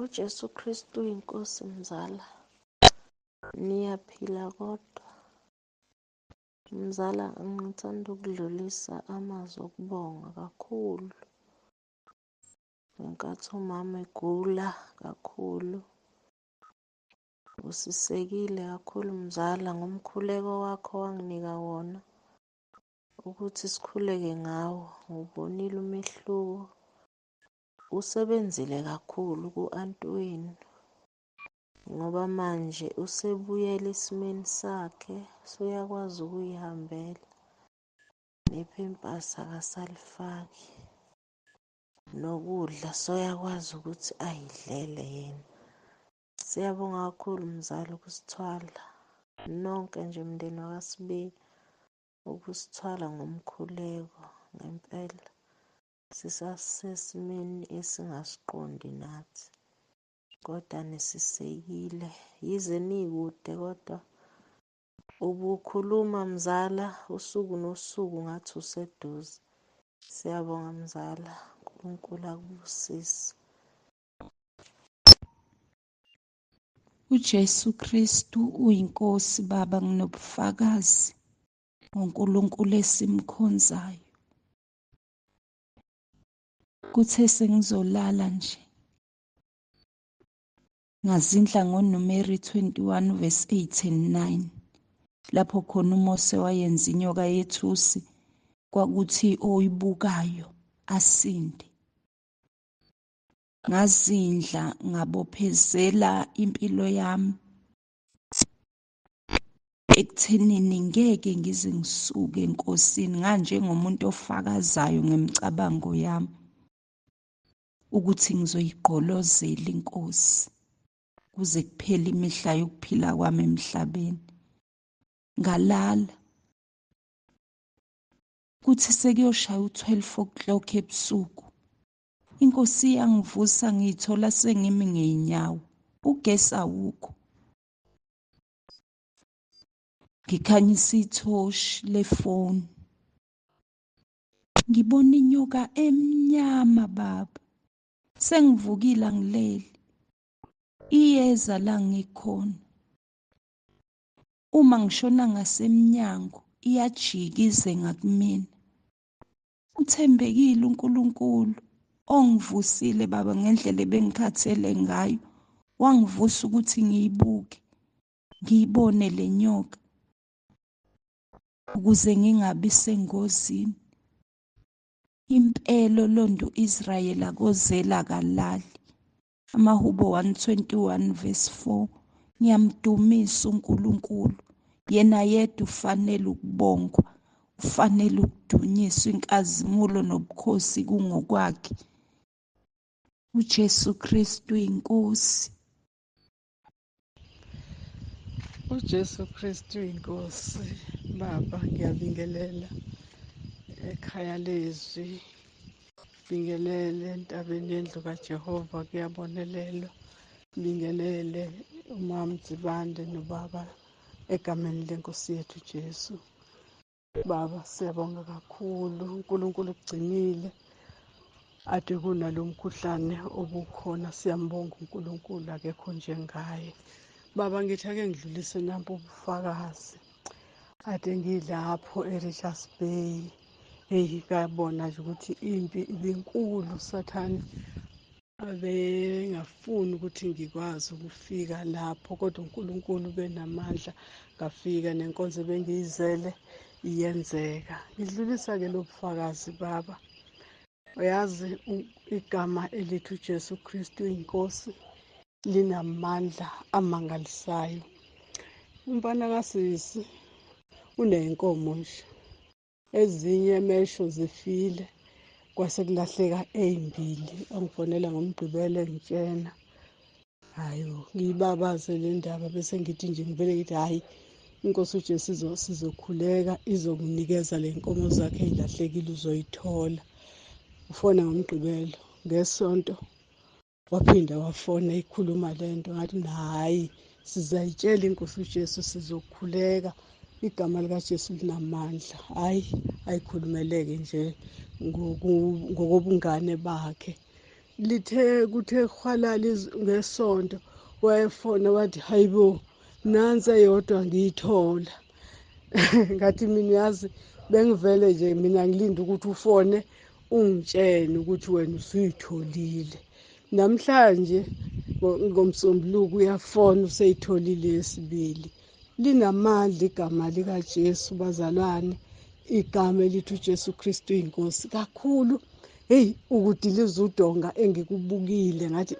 UJesu Kristu uyinkosi mzala. Niyaphila kodwa. Mzala, ngithanda ukudlulisa amazwi okubonga kakhulu. Ngenkathi umama egula kakhulu, usisekile kakhulu mzala ngomkhuleko wakho wanginika wona ukuthi sikhuleke ngawo. Ngiwubonile umehluko. Usebenzile kakhulu ku-anti wenu ngoba manje usebuyele esimeni sakhe, useyakwazi ukuyihambela nephempasi akasalifaki, nokudla soyakwazi ukuthi ayidlele yena. Siyabonga kakhulu mzala ukusithwala nonke nje mndeni wakaSibiya, ukusithwala ngomkhuleko ngempela. Sisasesimeni esingasiqondi nathi, kodwa nisisekile. Yize nikude kodwa ubukhuluma mzala usuku nosuku ngathi useduze. Siyabonga mzala, uNkulunkulu akubusise. UJesu Kristu uyiNkosi Baba, nginobufakazi ngoNkulunkulu esimkhonzayo. Kuthe sengizolala nje ngazindla ngoNumeri 21 verse 8 and 9 lapho khona uMose wayenza inyoka yethusi kwakuthi oyibukayo asinde. Ngazindla ngabophezela impilo yami ekuthenini ngeke ngize ngisuke enkosini nganjengomuntu ofakazayo ngemicabango yami ukuthi ngizoyigqolozela inkosi kuze kuphele imihla yokuphila kwami emhlabeni. Ngalala kuthi sekuyoshaya u-12 o'clock ebusuku, inkosi iyangivusa, ngiyithola sengimi ngey'nyawo, ugesi awukho. Ngikhanyisa ithoshi lefoni, ngibona inyoka emnyama baba. Sengivukile angilele, iyeza la ngikhona. Uma ngishona ngasemnyango iyajika ize ngakumina. Uthembekile uNkulunkulu ongivusile baba ngendlela ebengikhathele ngayo, wangivusa ukuthi ngiyibuke, ngiyibone le nyoka ukuze ngingabi sengozini. Impela lonto uIsrayeli akozela kalali. Amahubo 121 verse 4. Ngiyamdumisa uNkulunkulu, yena yedwa ufanele ukubongwa, ufanele ukudunyiswa, inkazimulo nobukhosi kungokwakhe. uJesu Kristu inkosi. UJesu Kristu inkosi. Baba, ngiyabingelela ekhaya lezwi, bingelele entabeni yendlu kaJehova, kuyabonelelwa. Bingelele uMam Nzibande nobaba egameni lenkosi yethu Jesu. Baba, siyabonga kakhulu, uNkulunkulu ukugcinile ade kunalo mkhuhlane obukhona. Siyambonga uNkulunkulu, akekho njengaye. Baba, ngithi ake ngidlulise nampo ubufakazi. Ade ngilapho eRichards Bay, heyi ngabona nje ukuthi impi ibinkulu, Sathane abengafuni ukuthi ngikwazi ukufika lapho, kodwa uNkulunkulu benamandla, ngafika nenkonzo bengiyizele iyenzeka. Ngidlulisa-ke lo bufakazi baba. Uyazi igama elithi uJesu Kristu inkosi linamandla amangalisayo. Umfana kasisi uney'nkomo nje, ezinye emesho zifile, kwase kulahleka ey'mbili. Angifonela ngoMgqibelo engitshena, hayi ngiyibabaze le ndaba, bese ngithi nje ngivele ngithi hhayi inkosi uJesu sizokhuleka, izokunikeza le nkomo zakhe ey'lahlekile, uzoyithola. Ufona ngoMgqibelo, ngesonto waphinda wafona ikhuluma lento, ngathi hhayi sizayitshela inkosi uJesu, sizokhuleka, igama likaJesu linamandla. Hhayi ayikhulumeleke nje ngokobungane bakhe. Lithe kuthe khwalala ngesonto wayefona wathi hayibo nansi eyodwa ngiyithola. Ngathi mina yazi bengivele nje mina ngilinde ukuthi ufone ungitshene ukuthi wena usuyitholile. Namhlanje ngomsombuluko uyafona useyitholile yesibili. Linamandla igama likaJesu bazalwane, igama elithi uJesu Kristu inkosi kakhulu. Hey, ukudiliza udonga engikubukile ngathi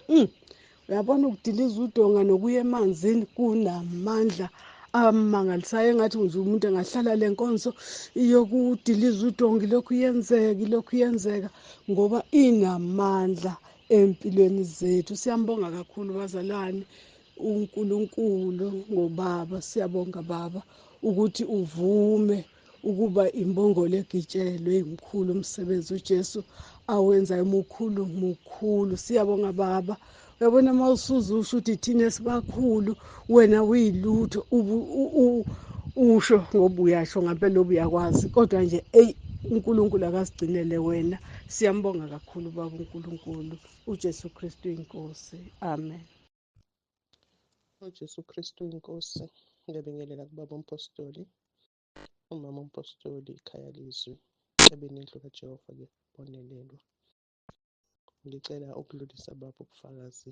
uyabona ukudiliza udonga nokuya emanzini kunamandla amangalisayo. Engathi nje umuntu engahlala lenkonzo iyokudiliza udonga lokhu yenzeka lokhu yenzeka ngoba inamandla empilweni zethu. Siyambonga kakhulu bazalwane uNkulunkulu ngobaba. Siyabonga baba ukuthi uvume ukuba imbongolo egitshelwe imkhulu umsebenzi uJesu awenza emukhulu mukhulu. Siyabonga baba. Uyabona mawusuza usho ukuthi thina sibakhulu wena uyilutho usho ngoba uyasho ngempela obuyakwazi, kodwa nje ey uNkulunkulu akasigcinele wena. Siyambonga kakhulu baba uNkulunkulu uJesu Kristu inkosi. Amen. uJesu Kristu inkosi. Ngiyabingelela kubaba umpostoli, umama umpostoli, ikhaya lezwi ebenendlu kaJehova ke bonelelwa. Ngicela ukudlulisa baba ubufakazi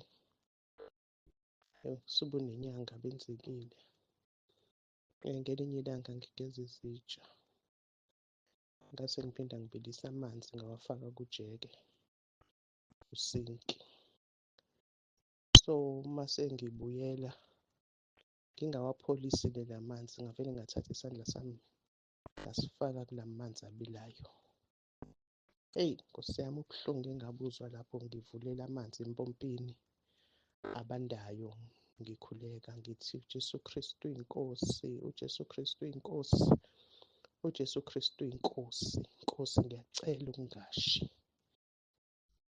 subunenyanga benzekile. Ngelinye ilanga ngigeza izitsha ngase ngiphinda ngibilisa amanzi ngawafaka kujeke usinki. So mase ngibuyela ngingawapholisile la manzi, ngavele ngathatha isandla sami ngasifaka kula manzi abilayo. Eyi Nkosi yami, ubuhlungu engabuzwa lapho ngivulela amanzi empompini abandayo, ngikhuleka ngithi uJesu Kristu inkosi, uJesu Kristu inkosi, uJesu Kristu inkosi, Nkosi ngiyacela ukungashi.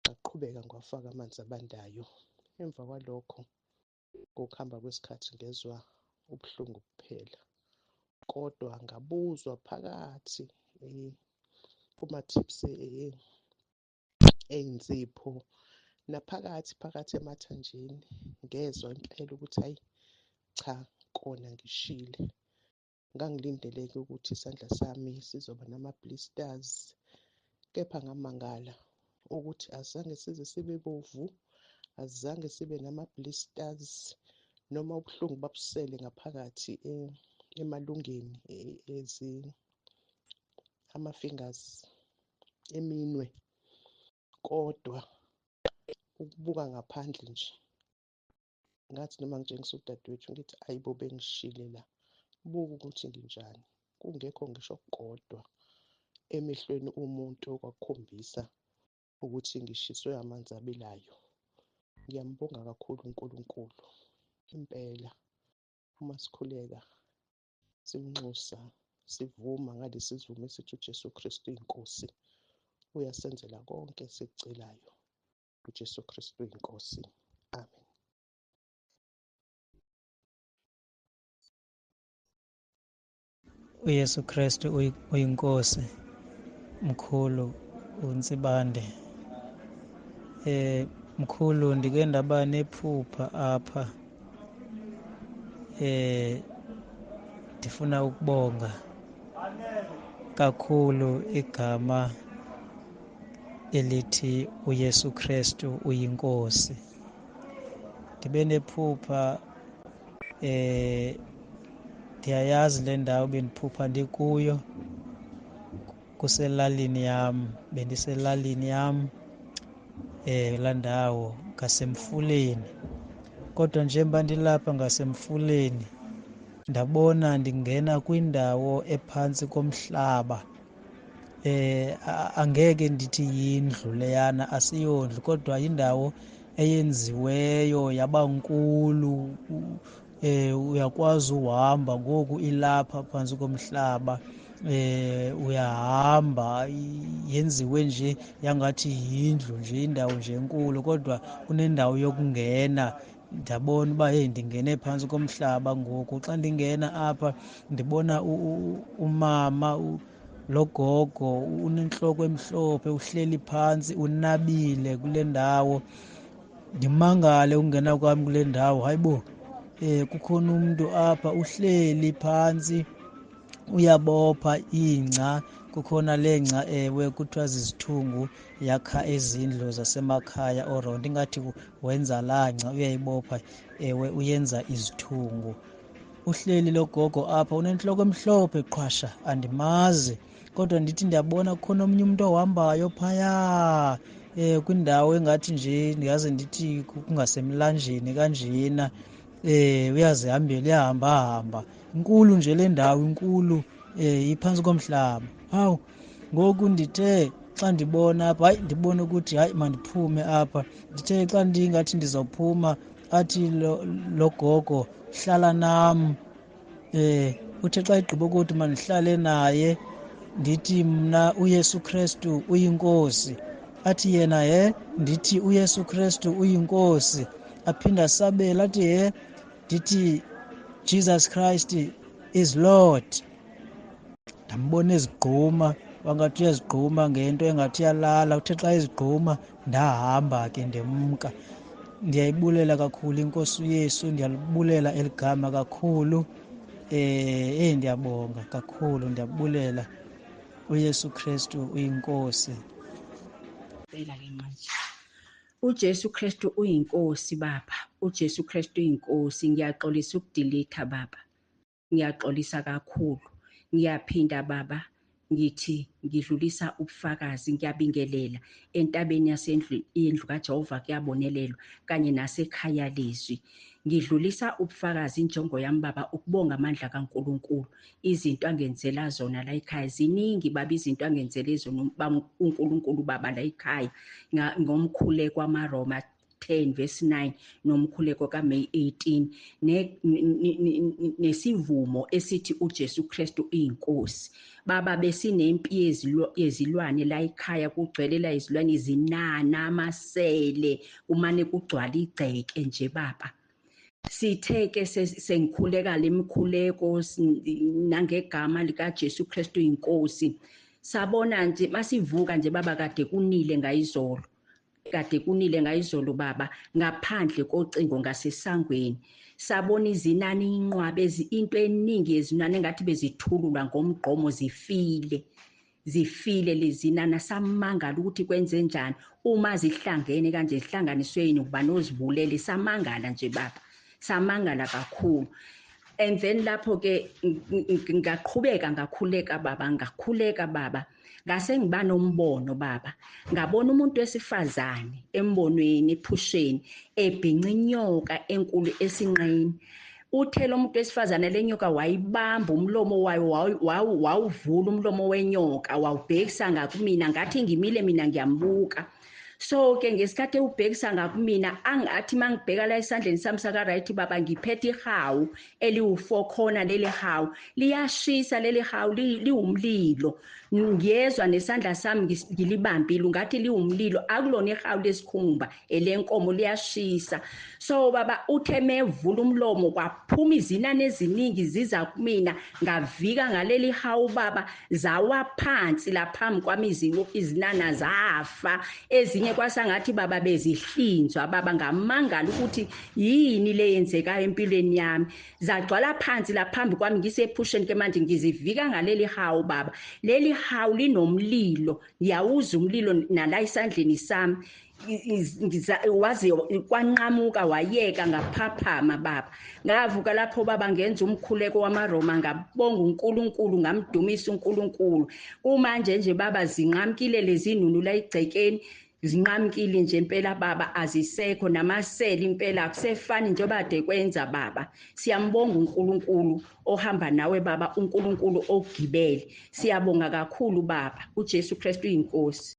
Ngaqhubeka ngiwafaka amanzi abandayo. Emva kwalokho ngokuhamba kwesikhathi ngezwa ubuhlungu kuphela, kodwa ngabuzwa phakathi kuma-tips ey'nzipho naphakathi phakathi emathanjeni, ngezwa impela ukuthi hhayi cha kona ngishile. Ngangilindeleke ukuthi isandla sami sizoba nama-blisters, kepha ngamangala ukuthi azange size sibe bovu, azange sibe nama-blisters, noma ubuhlungu babusele ngaphakathi emalungeni ama-fingers eminwe, kodwa ukubuka ngaphandle nje ngathi noma ngitshengisa udadewethu ngithi ayibo bengishile la, buka ukuthi nginjani, kungekho ngisho kodwa emehlweni umuntu okwakukhombisa ukuthi ngishiswe amanzi abilayo. Ngiyambonga kakhulu uNkulunkulu impela. Uma sikhuleka simnxusa sivuma ngalesi sivumo esithi uJesu Kristu inkosi, uyasenzela konke esikucelayo. uJesu Kristu inkosi. Amen. uYesu Kristu uyinkosi mkhulu uNtsibande. Mkhulu ndike ndaba nephupha apha. Ndifuna ukubonga kakhulu igama elithi uYesu Kristu uyinkosi. Ndibe nephupha ndiyayazi le ndawo bendiphupha ndikuyo, kuselalini yam, bendiselalini yam laa ndawo ngasemfuleni. Kodwa njengoba ndilapha ngasemfuleni ndabona ndingena kwindawo ephantsi komhlaba. Angeke ndithi yindlu leyana, asiyondlu, kodwa yindawo eyenziweyo yabankulu. Uyakwazi uhamba ngoku ilapha phantsi komhlaba. Uyahamba, yenziwe nje yangathi yindlu nje, indawo nje enkulu, kodwa kunendawo yokungena. Ndabona uba hey ndingene phantsi komhlaba ngoku. Xa ndingena apha ndibona umama Lo gogo unenhloko emhlophe, uhleli phansi, unabile kule ndawo. Ndimangale ukungena kwami kule ndawo, hayibo, kukhona umuntu apha uhleli phansi uyabopha ingca. Kukhona le ngca, ewe, kuthiwa zizithungu, yakha izindlu zasemakhaya orondo, ingathi wenza laa ngca uyayibopha, ewe, uyenza izithungu. Uhleli lo gogo apha unentloko emhlophe qhwasha, andimazi, kodwa ndithi ndiyabona kukhona omnye umntu ohambayo phaya kwindawo engathi nje ndingaze ndithi kungasemlanjeni kanjena. Uyazihambela, uyahambahamba, inkulu nje le ndawo, inkulu, iphantsi komhlaba. Hawu, ngoku ndithe xa ndibona apha, hayi, ndibone ukuthi hayi mandiphume apha. Ndithe xa ndingathi ndizawuphuma, athi lo gogo hlala nam. Uthe xa egqiba ukuthi mandihlale naye, ndithi mna uYesu Kristu uyinkosi. Athi yena he, ndithi uYesu Kristu uyinkosi. Aphinda asabele athi he, ndithi Jesus Christ is Lord. Ndambona ezigquma, wangathi uyazigquma ngento engathi uyalala. Uthe xa ezigquma ndahamba ke ndemka. Ndiyayibulela kakhulu iNkosi uYesu, ndiyalibulela eli gama kakhulu. Ndiyabonga kakhulu, ndiyabulela. uYesu Kristu uyinkosi. Impela ke manje. UJesu Kristu uyinkosi baba. UJesu Kristu uyinkosi. Ngiyaxolisa ukudelete baba. Ngiyaxolisa kakhulu. Ngiyaphinda baba, ngithi ngidlulisa ubufakazi, ngiyabingelela entabeni yasendlu, indlu kaJehova kuyabonelelwa kanye nasekhaya lezwi. Ngidlulisa ubufakazi, injongo yami baba ukubonga amandla kaNkuluNkulu. Izinto angenzela zona la ekhaya ziningi baba, izinto angenzele zona uNkulunkulu baba la ekhaya ngomkhuleko wamaRoma 10 verse 9 nomkhuleko kaMay 18 nesivumo esithi uJesu Kristu uyinkosi. Baba besinempi yezilwane la ekhaya, kugcwele la izilwane, izinana, amasele, kumane kugcwala igceke nje baba. Sithe ke sengikhuleka lemkhuleko nangegama likaJesu Kristu uyinkosi. Sabona nje masivuka nje baba, kade kunile ngayizolo. Kade kunile ngayizolo baba, ngaphandle kocingo ngasesangweni. Sabona izinani inqwabe, into eningi yezinane engathi bezithululwa ngomgqomo, zifile. Zifile lezinana. Samangala ukuthi kwenze njani uma zihlangene kanje, zihlanganiswe yini, ukuba nozibulele. Samangala nje baba, samangala kakhulu. And then lapho ke ngaqhubeka ngakhuleka baba, ngakhuleka baba. Ngase ngiba nombono baba, ngabona umuntu wesifazane embonweni ephusheni ebhinca inyoka enkulu esinqeni. Uthe lo muntu wesifazane le nyoka wayibamba umlomo wayo, wawuvula umlomo wenyoka wawubhekisa ngakumina, ngathi ngimile mina ngiyambuka. So ke ngesikhathi ewubhekisa ngakumina, angathi mangibheka la esandleni sami saka right baba, ngiphethe ihawu eliwu-4 khona. Leli hawu liyashisa, leli hawu liwumlilo, ngiyezwa nesandla sami ngilibambile ungathi liwumlilo. Akulona ihawu lesikhumba, elenkomo, liyashisa. So baba uthe mevula umlomo kwaphuma izinane eziningi ziza kumina, ngavika ngaleli hawu baba, zawa phansi laphambi kwami izinana zafa. Ezinye kwasangathi baba bezihlinzwa baba, ngamangala ukuthi yini le yenzekayo empilweni yami. Zagcwala phansi laphambi kwami ngisephusheni ke manje, ngizivika ngaleli hawu baba. Leli hawu linomlilo, ngiyawuza umlilo nala esandleni sami, waze kwanqamuka wayeka, ngaphaphama baba. Ngavuka lapho baba, ngenza umkhuleko wamaRoma, ngabonga uNkulunkulu, ngamdumisa uNkulunkulu. Kumanje nje baba zinqamkile lezi nunu la igcekeni, zinqamkile nje impela baba, azisekho namasele impela, akusefani njengoba kade kwenza baba. Siyambonga uNkulunkulu ohamba nawe baba, uNkulunkulu ogibele. Siyabonga kakhulu baba, uJesu Kristu uyinkosi.